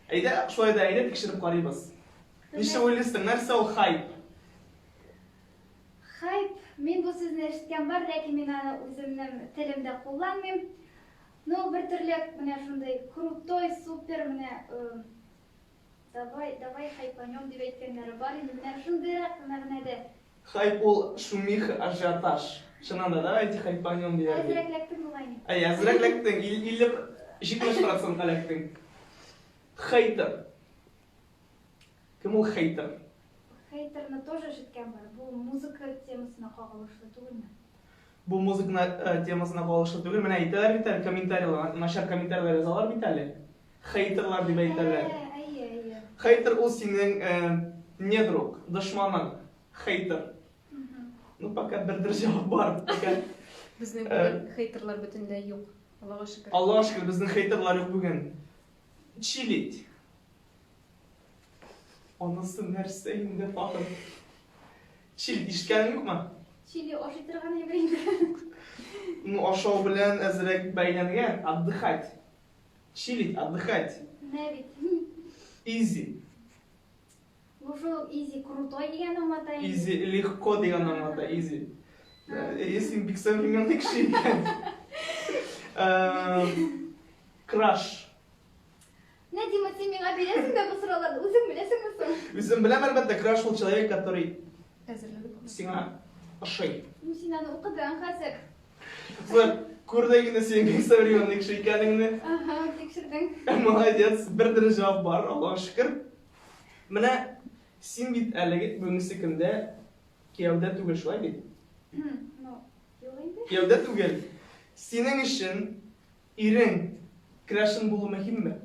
Әйдә, шулай да әйдә тикшереп карыйбыз. Ничек уйлыйсың, нәрсә ул хайп? Хайп, мин бу сүзне ишеткән бар, ләкин мин аны үземнең телемдә кулланмыйм. Ну, бер төрле менә шундый крутой, супер, менә Давай, давай хайпанем дип әйткәннәре бар инде, менә шундыйрак мәгънәдә. Хайп ул шумиха, ажиотаж. Чыннан да, давайте хайпанем диләр бит. Әзрәк эләктең бугай инде. Әйе, әзрәк эләктең, 50, 70 процентка эләктең. Хейтер. Кем ул хейтер? Хейтерны тоже ишеткән бар. Бу музыка темасына кагылышлы түгелме? Бу музыка э, темасына кагылышлы түгел. Менә әйтәләр бит әле, комментарийлар, начар комментарийлар язалар бит әле. Хейтерлар дип әйтәләр. Әйе, әйе. Хейтер ул синең э, не друг, дошманың. Хейтер. Ну, пока бер дер җавап бар. Пока. Безнең э, бүген хейтерлар бөтенләй юк. Аллага шөкер. Аллага шөкер, безнең хейтерлар юк бүген. Чилить. Анысы нәрсә инде тагын? Чили ишеткәнең юкмы? Чили ашый торган әйбер инде. Ну, ашау белән әзрәк бәйләнгән, отдыхать. Чилить, отдыхать. Менә бит. Изи. Бу шул изи крутой дигән аңлата инде. Изи легко дигән аңлата, изи. Э, син бик современный кеше икән. Эм, краш. Менә, Дима, син миңа бирәсең дә бу сорауларны, үзең беләсеңме соң? Үзем беләм, әлбәттә, краш ул человек, который Әзерләнеп сиңа ошый. Ну, син аны укыдың хәзер. Зур, күрдек инде синең бик современный кеше икәнеңне. Ага, тикшердең. Молодец, бер дөрес җавап бар, Аллага шөкер. Менә син бит әлеге бүгенге көндә кияүдә түгел, шулай бит? Ну, юк инде. Кияүдә түгел. Синең өчен ирең керәшен булу мөһимме?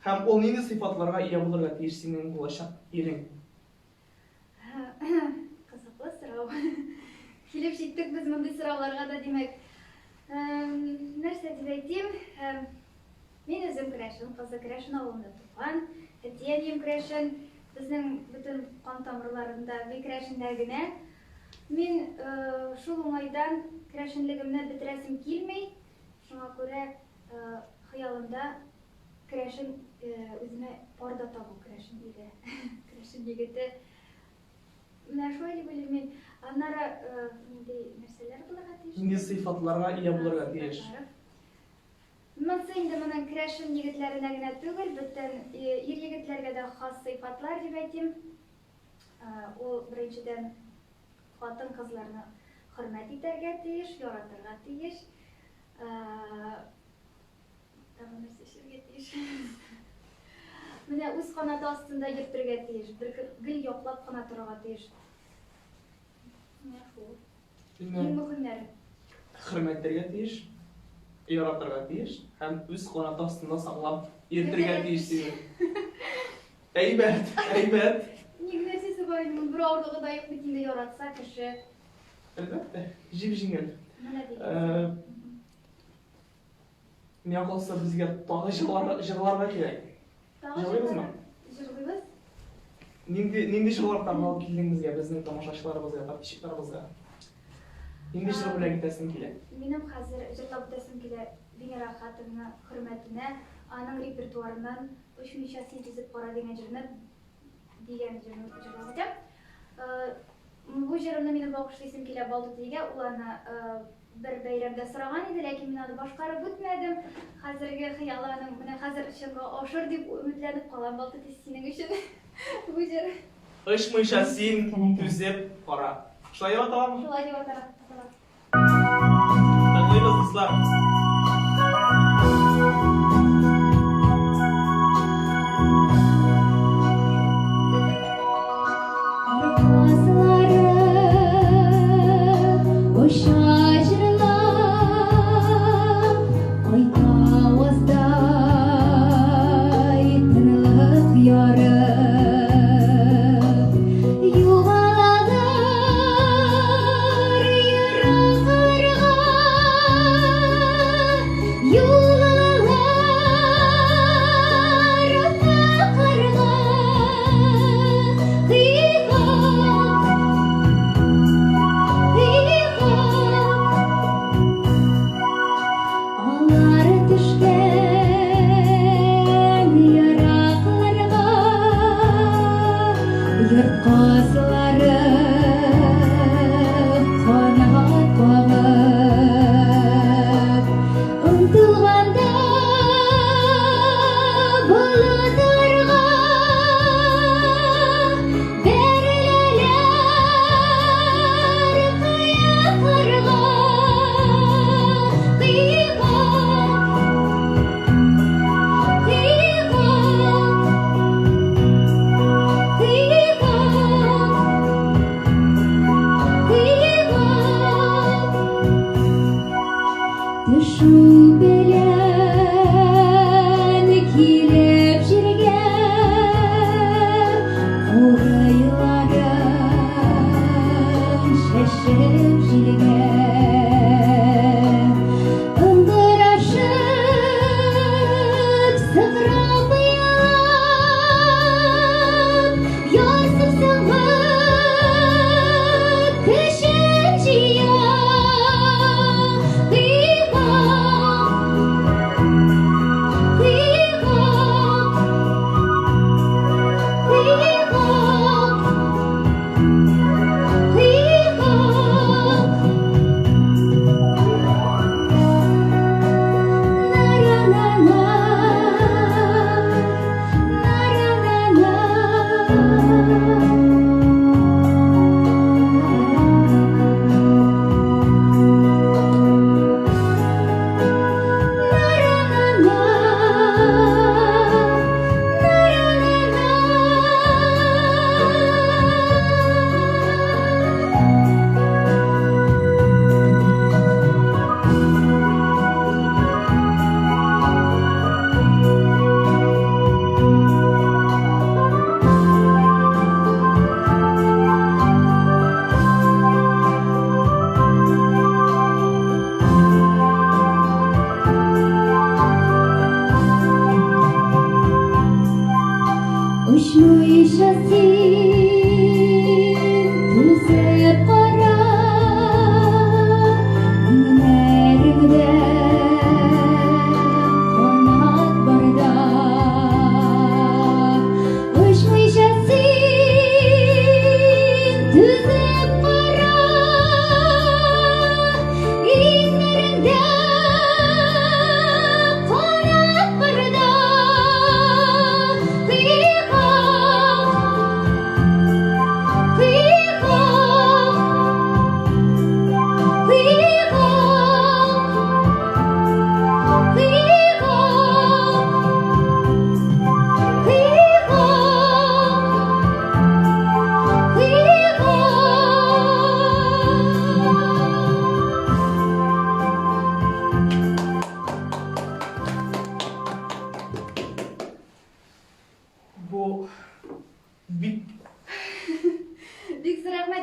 Һәм ул нинди сыйфатларга ия булырга тиеш синең булачак ирең? Кызыклы сорау. Килеп җиттек без мондый сорауларга да, димәк. Нәрсә дип әйтим? Мин үзем керәшен кызы, керәшен авылында туган. Әти-әнием керәшен. Безнең бөтен кан тамырларында бик керәшеннәр генә. Мин шул уңайдан керәшенлегемне бетерәсем килми. Шуңа күрә хыялымда керәшен үземә пар да табу, керәшен ире, керәшен егете. Менә шулай дип уйлыйм мин. Аннары нинди нәрсәләр булырга тиеш? Нинди сыйфатларга ия булырга тиеш? Монсы инде моның керәшен егетләренә генә түгел, бөтен ир-егетләргә дә хас сыйфатлар дип әйтим. Ул беренчедән хатын-кызларны хөрмәт итәргә тиеш, яратырга тиеш. Тагын нәрсә эшләргә тиеш? Менә үз канаты астында йөртергә тиеш, бер гел яклап кына торырга тиеш. Менә шул. Иң мөһимнәре. Хөрмәт итәргә тиеш, яратырга тиеш һәм үз канаты астында саклап йөртергә тиеш дигән. Әйбәт, әйбәт. Ник нәрсәсе бар инде, бер авырлыгы да юк бит инде яратса кеше. Әлбәттә, җип-җиңел. Менә дигән. Миңа калса, безгә тагы җырларга, җырларга кирәк. Тагы Җырлыйбызмы? Җырлыйбыз. Нинди, нинди җырлар тагы алып килдең безгә, безнең тамашачыларыбызга, подписчикларыбызга? Нинди җыр бүләк итәсең килә? Минем хәзер җырлап үтәсем килә Венера Әхәтовна хөрмәтенә, аның репертуарыннан Очмыйча син түзеп кара дигән җырны дигән җырны җырлап үтәм. Бу җырымны минем багышлыйсым килә Балтутигә, ул аны Бер бәйрәмдә сораган иде, ләкин мин аны башкарып үтмәдем. Хәзерге хыялы аның менә хәзер чынга ашыр дип өметләнеп калам, Балтутис, синең өчен бу җыр. Очмыйча син түзеп кара. Шулай дип аталамы? Шулай дип атала. Тыңлыйбыз, дуслар.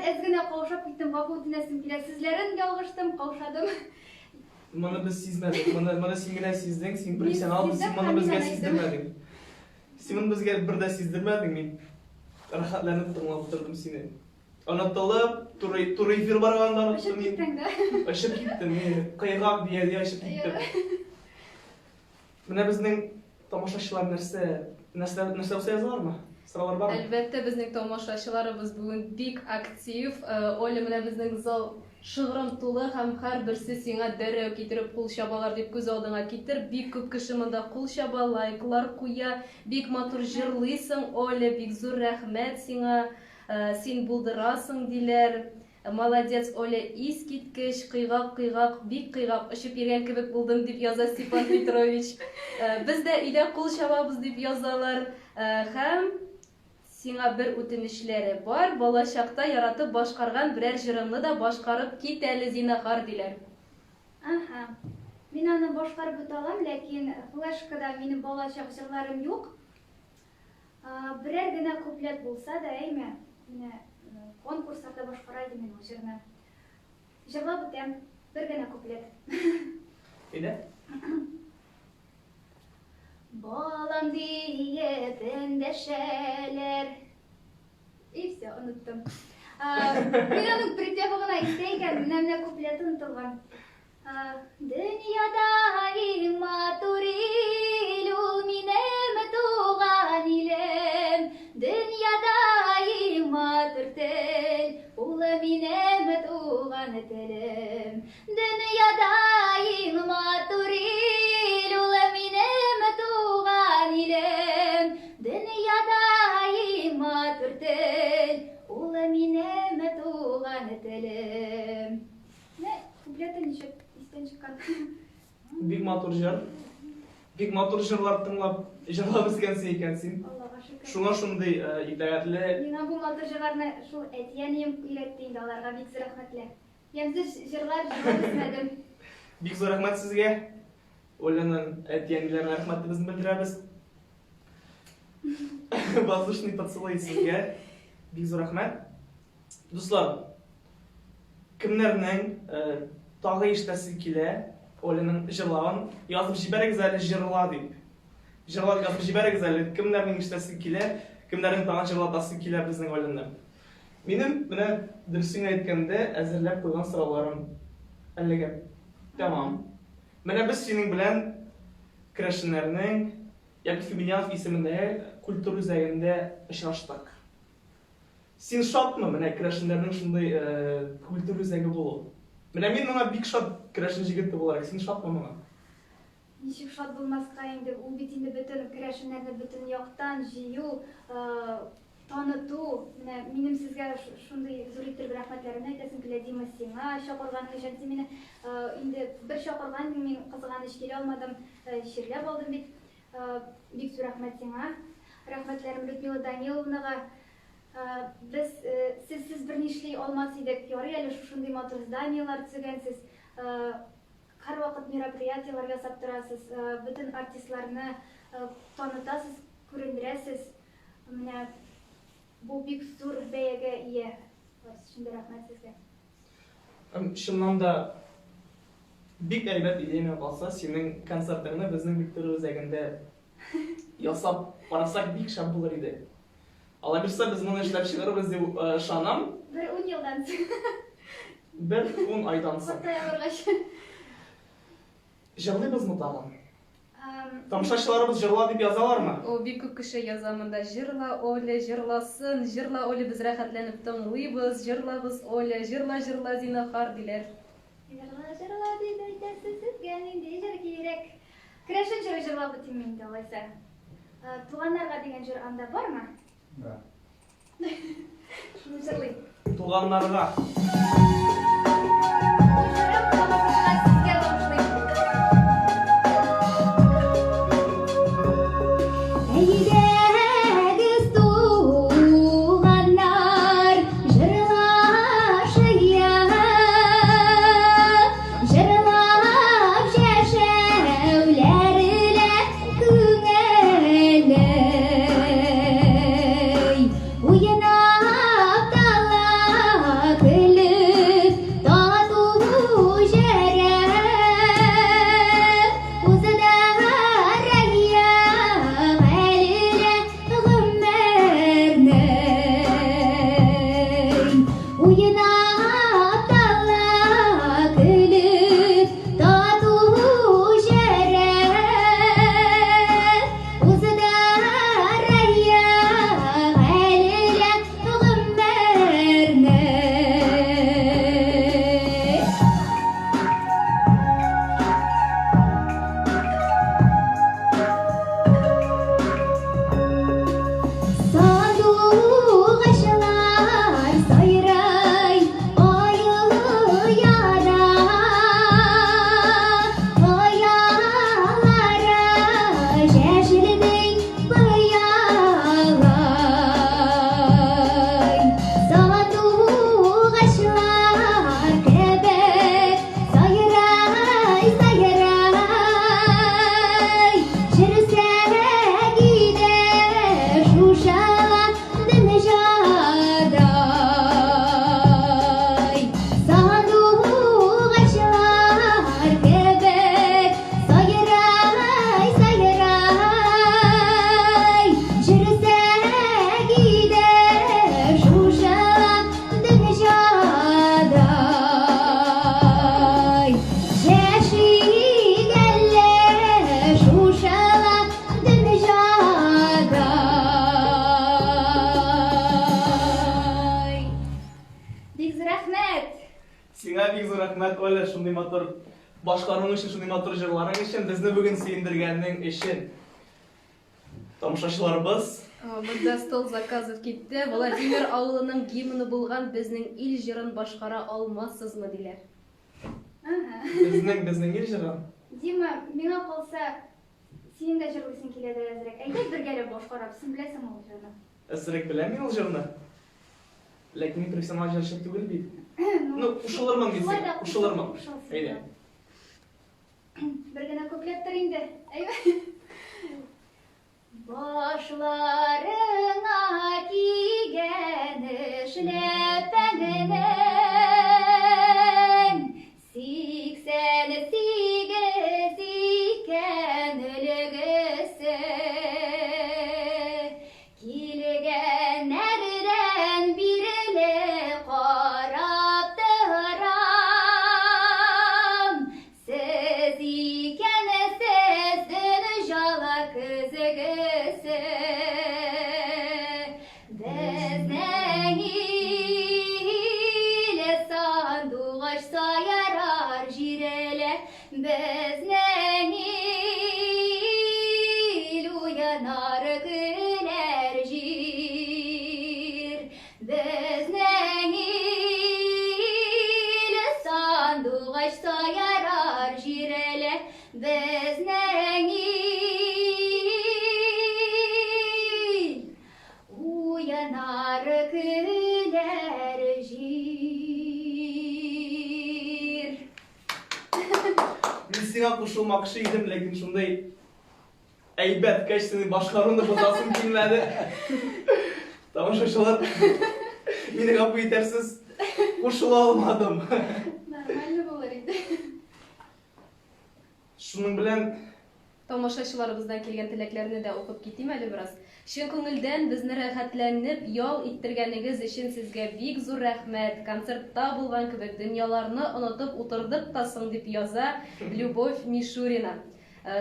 әз генә каушап киттем, гафу үтенәсем килә. Сүзләрен ялгыштым, каушадым. Моны без сизмәдек. Моны, моны син генә сиздең, син профессионал, син моны безгә сиздермәдең. Син моны безгә бер дә сиздермәдең, мин рәхәтләнеп тыңлап утырдым сине. Онытылып, туры, туры эфир барганда оныттым мин. Очып киттең дә. Очып киттем, мин кыйгак дия-дия очып киттем. Менә безнең тамашачылар нәрсә, нәрсә, нәрсә булса язалармы? Сораулар бармы? Әлбәттә, безнең тамашачыларыбыз бүген бик актив. Э, Оля, менә безнең зал шыгрым тулы һәм һәрберсе сиңа дәррәү китереп кул чабалар дип күз алдыңа китер. Бик күп кеше монда кул чаба, лайклар куя. Бик матур җырлыйсың, Оля, бик зур рәхмәт сиңа. Э, син булдырасың, диләр. Молодец, Оля, искиткеч, кыйгак-кыйгак, бик кыйгак, очып йөргән кебек булдым, дип яза Степан Петрович. Без дә өйдә кул чабабыз, дип язалар. Һәм сиңа бер үтенечләре бар, балачакта яратып башкарган берәр җырыңны да башкарып кит әле, зинахар, диләр. Аһа. Мин аны башкарып бетә алам, ләкин флешкада минем балачак җырларым юк. Берәр генә куплет булса да, әйме, менә конкурсларда башкара идем мин ул җырны. Җырлап үтәм, бер генә куплет. Әйдә. Балам диеп эндәшәләр. И все, оныттым. Мин аның припевы гына истә икән, менә менә куплеты онытылган. Дөньяда иң матур ил ул минем туган илем. Дөньяда иң матур тел ул минем туган телем. Дөньяда иң матур ил ул минем туган илем. Дөньяда иң матур тел ул минем туган телем. Менә куплеты ничек истән чыккан. Бик матур җыр. Бик матур җырлар тыңлап, җырлап үскәнсең икән син. Аллага шөкер. Шуңа шундый э, итагатьле. Миңа бу матур җырларны шул әти-әнием өйрәтте инде, аларга бик зур рәхмәтле. Ямьсез җырлар җырлап үсмәдем. Бик зур рәхмәт сезгә. Оляның әти-әниләренә рәхмәтебезне белдерәбез. Воздушный поцелуй сезгә. Бик зур рәхмәт. Дуслар, кемнәрнең э, тагы ишетәсе килә Оляның җырлавын, язып җибәрегез әле җырла дип. Җырла дип язып җибәрегез әле, кемнәрнең ишетәсе килә, кемнәрнең тагын җырлатасы килә безнең Оляны. Минем менә дөресен әйткәндә әзерләп куйган сорауларым әлегә тәмам. Менә без синең белән керәшеннәрнең Яков Емельянов исемендәге культура үзәгендә очраштык. Син шатмы, менә керәшеннәрнең шундый культура үзәге булу? Менә мин моңа бик шат, керәшен җегете буларак, син шатмы моңа? Ничек шат булмаска инде, ул бит инде бөтен керәшеннәрне бөтен яктан җыю, таныту. Менә минем сезгә шундый зур иттереп рәхмәтләремне әйтәсем килә, Дима, сиңа чакырганың өчен. Син мине инде бер чакырган идең, мин кызганыч килә алмадым, чирләп алдым бит. Бик зур рәхмәт сиңа. Рәхмәтләрем Людмила Даниловнага. Без сезсез берни эшли алмас идек. Ярый әле шушындый матур зданиеләр төзегәнсез. Һәрвакыт мероприятиеләр ясап торасыз. Бөтен артистларны танытасыз, күрендерәсез. Менә бу бик зур бәягә ия. Барысы өчен дә рәхмәт сезгә. Чыннан да бик әйбәт идея миңа калса, синең концертыңны безнең культура үзәгендә ясап карасак бик шәп булыр иде. Алла бирса, без моны эшләп чыгарбыз дип ышанам. Бер ун елдан соң. Бер ун айдан соң. Картая баргач. Җырлыйбызмы тагын? Тамашачыларыбыз җырла дип язалармы? О, бик күп кеше яза монда. Җырла, Оля, җырласын, җырла, Оля, без рәхәтләнеп тыңлыйбыз, җырлагыз, Оля, җырла, җырла, зинахар, диләр. Җырла, җырла дип әйтәсез, сезгә нинди җыр кирәк? Керәшен җыры җырлап үтим инде, алайса. Туганнарга дигән җыр анда бармы? Бар. Шуны җырлыйм. Туганнарга. Бу җырым тамашачылар сезгә багышлыйм. Әйдәгез, туганнар, җырлашыйк, җырлап яшәүләре лә күңелле. Уйнап талашыйк. рәхмәт, Оля, шундый матур башкаруың өчен, шундый матур җырларың өчен, безне бүген сөендергәнең өчен. Тамашачыларыбыз. Монда стол заказов китте. Владимир авылының гимны булган Безнең ил җырын башкара алмассызмы, диләр. Безнең, безнең ил җырын. Дима, миңа калса, синең дә җырлыйсың киләдер әзрәк. Әйдә бергәләп башкарабыз, син беләсең ул җырны. Әзрәк беләм мин ул җырны. Ләкин мин профессионал җырчы түгел бит. Ну, кушылырмын мин сиңа, кушылырмын. Әйдә. Бер генә куплеттыр инде. Әйбә. Башларыңа кигән эшләпәңнең 88 икән өлгесе. Килгәннәрдән бирле карап торам, Сез икәнсез дөнҗала көзгесе. Безнең ил сандугач сайрар җирле, Безнең ил уянар көләр җир. Безнең ил сандугач сайрар җирле, Безнең ил уянар көләр җир. Мин сиңа кушылмакчы идем, ләкин шундый әйбәт качественный башкаруны бозасым килмәде. Тамашачылар, мине гафу итәрсез, кушыла алмадым. Нормально булыр иде. Шуның белән Тамашачыларыбыздан килгән теләкләрне дә укып китим әле бераз. Чын күңелдән безне рәхәтләнеп ял иттергәнегез өчен сезгә бик зур рәхмәт. Концертта булган кебек, дөньяларны онытып утырдык та соң, дип яза Любовь Мишурина.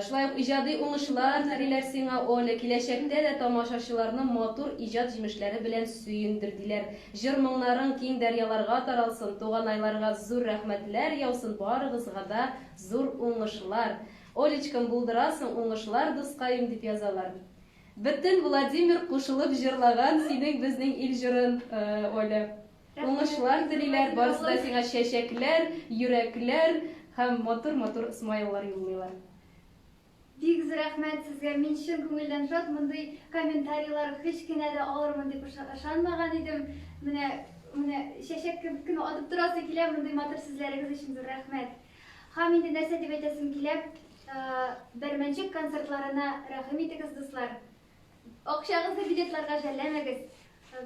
Шулай ук иҗади уңышлар телиләр сиңа, Оля. Киләчәктә дә тамашачыларны матур иҗат җимешләре белән сөендер, диләр. Җыр-моңнарың киң дәрьяларга таралсын, туганайларга зур рәхмәтләр яусын, барыгызга да зур уңышлар! Олечкам, булдырасың, уңышлар, дускаем, дип язалар. Бөтен Владимир кушылып җырлаган синең Безнең ил җырын, Оля. Уңышлар телиләр, барысы да сиңа чәчәкләр, йөрәкләр һәм матур-матур смайллар юллыйлар. Бик зур рәхмәт сезгә, мин чын күңелдән шат, мондый комментарийлар һич кенә дә алырмын дип ышанмаган идем. Менә, менә чәчәк кебек кенә атып торасы килә, мондый матур сүзләрегез өчен зур рәхмәт. Һәм инде нәрсә дип әйтәсем килә, Бәрмәнчек концертларына рәхим итегез, дуслар. Акчагызны билетларга жәлләмәгез.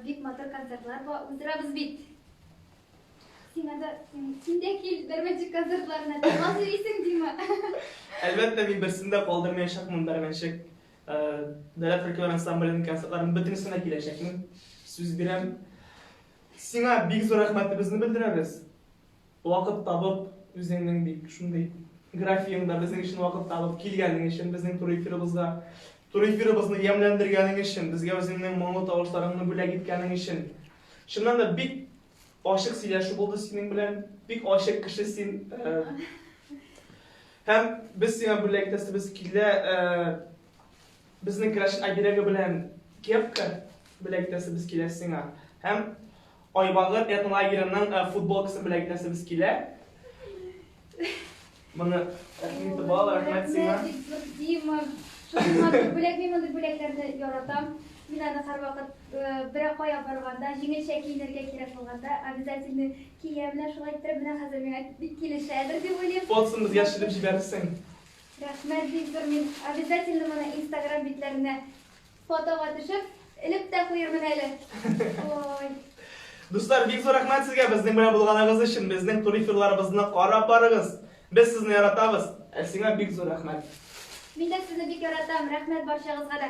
Бик матур концертлар уздырабыз бит. Сиңа да, син дә кил Бәрмәнчек концертларына. Тыңлап йөрисең, Дима. Әлбәттә, мин берсен дә калдырмаячакмын Бәрмәнчек дәүләт фольклор ансамбленең концертларының бөтенесенә киләчәкмен. Сүз бирәм. Сиңа бик зур рәхмәтебезне белдерәбез. Вакыт табып, үзеңнең бик шундый графигыңда безнең өчен вакыт табып килгәнең өчен, безнең туры эфирыбызга, туры эфирыбызны ямьләндергәнең өчен, безгә үзеңнең моңлы тавышларыңны бүләк иткәнең өчен. Чыннан да бик ачык сөйләшү булды синең белән, бик ачык кеше син. Э, һәм без сиңа бүләк итәсебез килә, э, безнең керәшен обереги белән кепка бүләк итәсебез килә сиңа. Һәм Айбагыр этнолагерының футболкасын бүләк итәсебез килә. Моны рәхим итеп ал, рәхмәт сиңа. Рәхмәт, бик зур Дима. Шундый матур бүләк, мин мондый бүләкләрне яратам. Мин аны һәрвакыт берәр кая барганда, җиңелчә киенергә кирәк булганда, обязательно киям. Менә шулай иттереп, менә хәзер миңа бик килешәдер дип уйлыйм. Фотосын безгә төшереп җибәрерсең. Рәхмәт бик зур, мин обязательно моны Инстаграм битләренә Фотога төшеп, элеп тә куермын әле. Ой. Дуслар, бик зур рәхмәт сезгә безнең белән булганыгыз өчен, безнең туры эфирларыбызны карап барыгыз. Без сезне яратабыз. Ә сиңа бик зур рәхмәт. Мин дә сезне бик яратам. Рәхмәт барчагызга да.